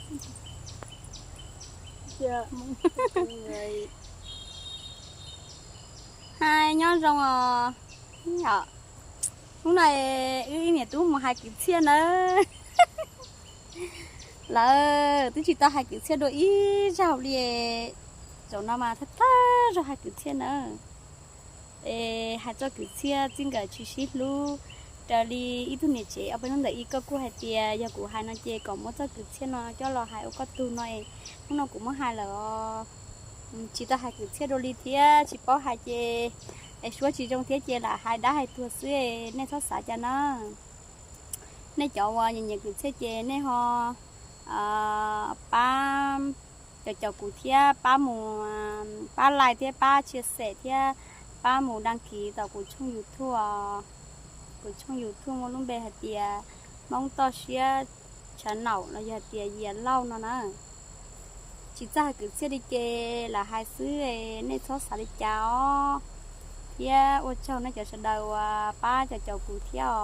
Hais nyob zoo os. Hnub no wb niam tub mus hais kwv txhiaj nawb. Lawv twb tsis tau hais kwv txhiaj dua ib zaug li. Zaum no mas thawj thawj zaug hais kwv txhiaj nawb. Es hais txoj kwv txhiaj txij nkawm tsis sib hlub, raws li ib tug niam tsev ob peb hnub ntawm ib koj kuj hais tias yog kuv hais no ces kom muab txoj kwv txhiaj no coj los hais ua koj tug no es hnub no kuv muab hais lawm os. Tsis tau hais kwv txhiaj dua li thiab tsis paub hais ces es suab tsis zoo thiab ces lam hais dab hais tuag xwb, nej txhob xav cas na. Nej cov uas nyiam nyiam kwv txhiaj ces nej ho pab caum caum kuv thiab pab mus, pab like thiab pab chia sẻ thiab pab mus đăng ký tom kuv tshooj YouTube os. Kuv tshooj YouTube muaj lub npe hais tias Hmoob Toj Siab Tshav Naum los yog hais tias Yias Lauj no na. Tsis txawj hais kwv txhiaj li ces lam hais xwb, nej txhob xav li cas os. Thiab ua tsaug nej cov sawv daws uas pab caum caum kuv thiab os.